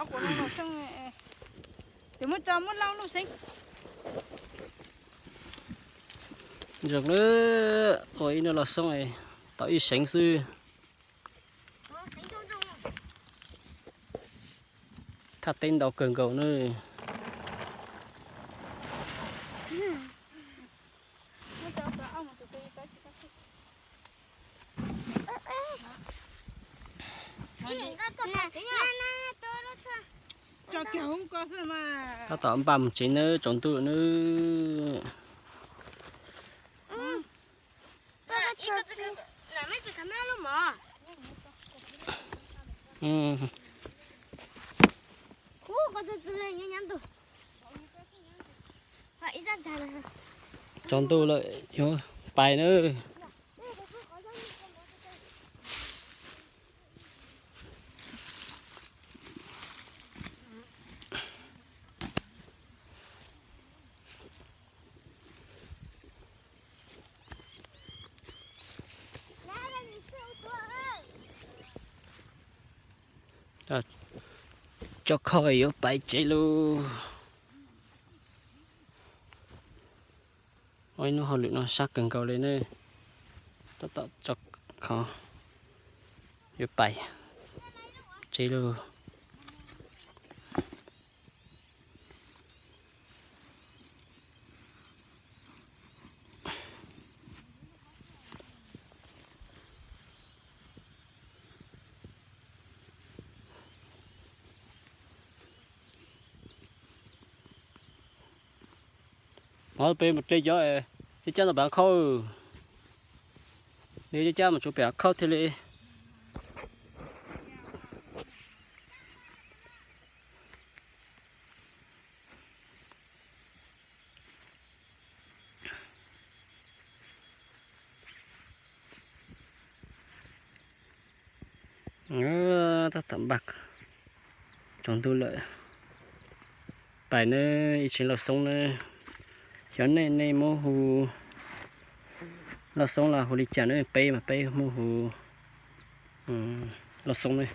Ces muab tso muab lauj nuj seev. Zoo na, ua ib nub lauj xoob tau ib seev xwb. Thaj teb ntau kawg nkaus na. Tab tom npaj mus tsev nawb, tsaus ntuj lawm nawb. Tsaus ntuj lawm yuav pais nawb. Tso khau yuav pais tsev lauj. Ua ib hnub hauj lwm no sab kawg nkaus li ne. Tab tom tso khau yuav pais tsev lauj. Mov peb mus dle cov cab cab ntawm pem khau. Nws cab cab mus tsuav pem khau thiaj li. Tab tom npaj, tsaus ntuj lawm. Pais nawb, ib tsev lauj xoob nawb. Xyov nej, nej muab hu lauj xoob los hu li cas nawb, peb mas peb muab hu lauj xoob nawb.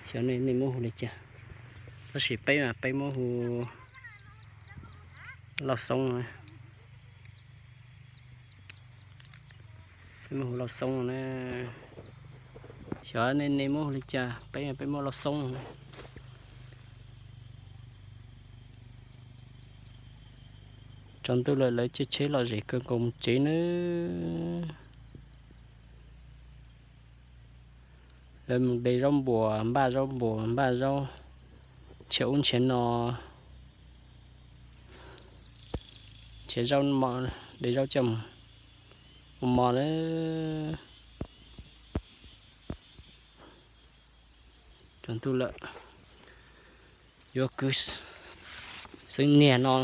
Xyov nej, nej muab hu li cas, tab sis peb mas peb muab hu lauj xoob. Peb muab hu lauj xoob na. Xyov nej, nej muab hu li cas, peb, peb muab lauj xoob na. Tsaus ntuj lawm, lawv caij tsheb lom zem kawg nkaus mus tsev nawb. Lawv mus de zaub npuas, npaj zaub npuas, npaj zaub nrhiav ub nrhiav no, nrhiav zaub mov, de zaub coj mus ua mov nawb. Tsaus ntuj lawm, yuav kwv xeev niag no.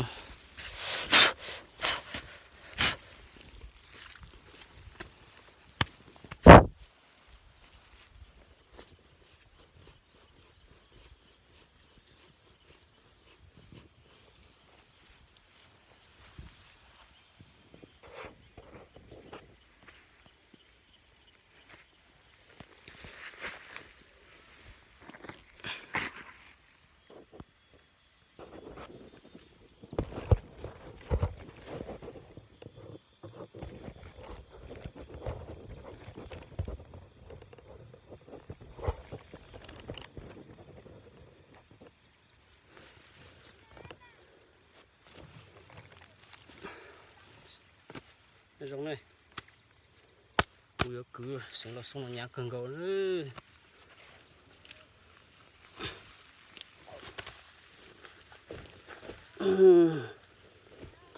Zoo ne, kuv yuav kwv xeev lauj xoob no hnyav kawg nkaus.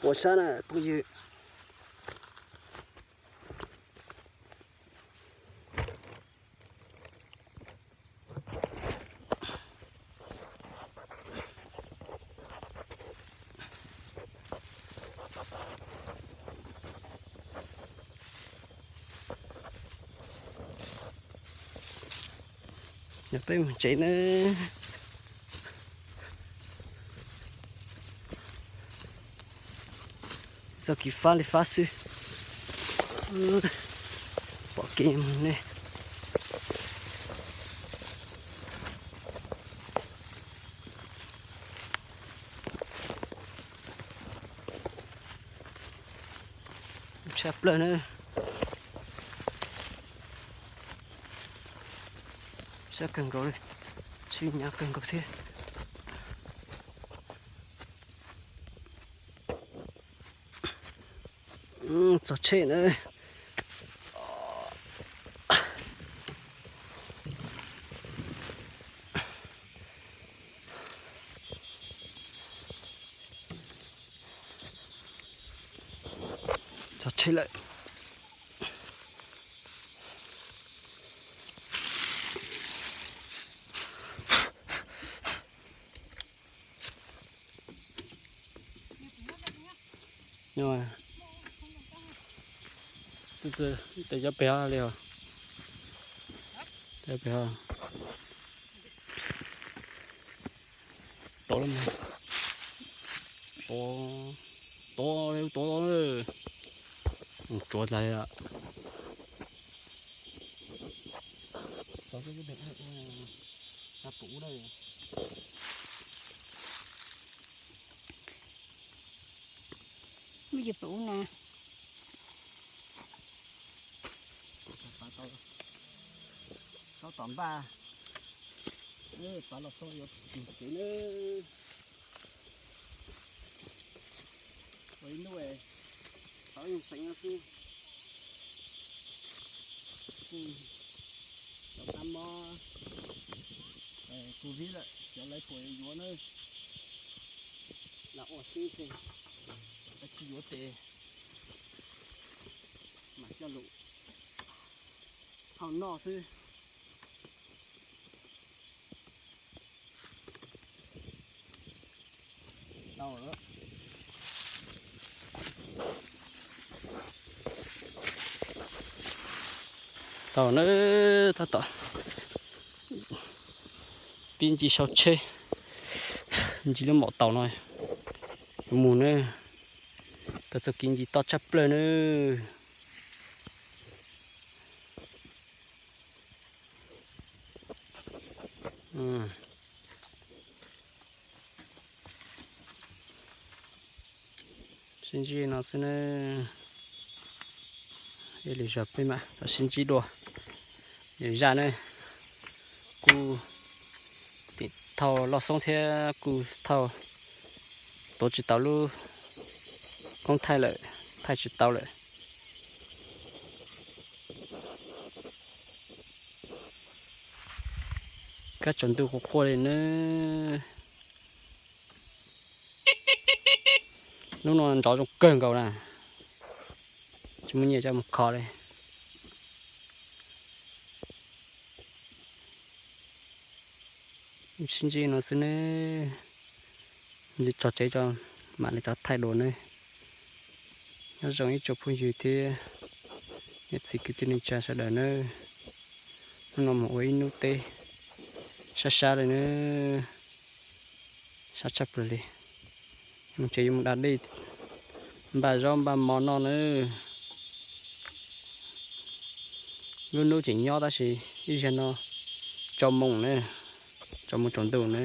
Puas sab na phooj ywg. Peb mus tsev nawb. Txoj kev fab li fab xwb. Pom kev mus ne. tshaj plaws na. Sab kawg nkaus li, sib hnyav kawg nkaus thiab. Txog tsheb na. Txog tsheb lawm. Tes cov pem li os. Cov pem. Tod, tod, tod, tod, tsuav dlais. Muaj yus pem ub na. Tau tom npaj, pav los txog yuav tus kev na. Ua ib hnub tau ib xeev no xwb. Kuj cov tab mob, kuj vib lawm, cov lawv puas yuav na, lam ua xwb ces, tsis yuav ces mam coj lus thauj noj xwb. Tau, tau na, tab tom pib ncig sau tsheb, ncig lub maum taus no yuav mus na. Tau txoj kev ncig toj tshaj plaws na. Sib ntsib no xwb na. Ib lwm zaus peb mam rov sib ntsib dua. Lwm zaj na, kuj thauj loj xoob thiab kuj thauj, tuav tsis tau lub koob thaij lawm, thaij tsis tau lawm. Kab tsaus ntuj quaj quaj li na. Lub no nrov zoo kawg nkaus na, tsis muaj nyiaj coj mus kho li. Sib ntsib no xwb nawb, tso tsev tso, mam li rov thaij dua nawb. Nyob zoo ib tsoom phooj ywg thiab niam txiv kwv tij neej tsa sawv daws nawb. Hnub no mus ua ib hnub teb sab sab li nawb, sab tshaj plaws li. Mus tsev yuav mus da dej, npaj zaub npaj mov noj nawb. Lub hnub tseem nyob tab sis ib zaug no tsaus moo na, tsaus moo tsaus ntuj na.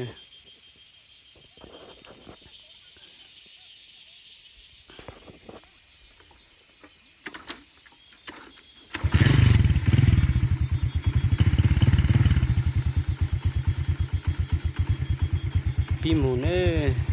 Pib mus nawb.